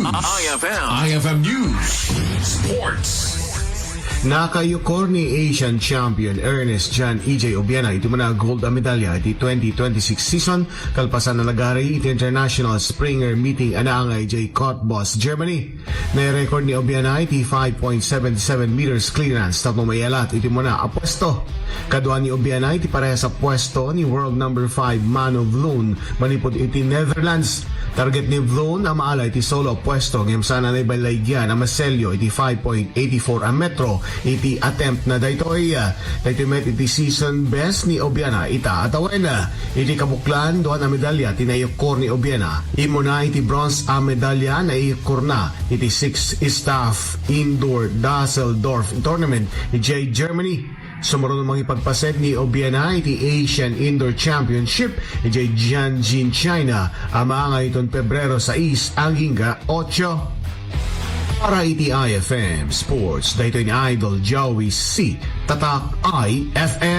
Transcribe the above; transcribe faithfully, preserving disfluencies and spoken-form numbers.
I F M. I F M News. Sports. Nakaiyukkor ni Asian champion Ernest John E J Obiana iti umuna a gold a medalya iti twenty twenty-six season kalpasan a nagari iti International Springer Meeting a naangay idiay Cottbus, Germany. Nairecord ni Obiana iti five point seven seven meters clearance tapno maiyalat iti umuna a puesto. Kadua ni Obiana iti parehas a puesto ni world number five Manu Vloon manipud iti Netherlands. Target ni Vloon a maala iti solo a puesto ngem saan a naibalaygian a maselyo iti five point eight four a metro iti attempt na daytoy. Daytoy met iti season best ni Obiana ita a tawen. Iti kabuklan, dua a medalya ti naiyukkor ni Obiana. Immuna iti bronze a medalya naiyukkorna iti six staff indoor Dusseldorf tournament idiay Germany. Sumurot a mangipagpaset ni Obiana iti Asian Indoor Championship idiay Tianjin, China, a maangay iton Pebrero sais agingga otso. Para iti I F M Sports, daytoy ni Idol Joey C. Tatak I F M.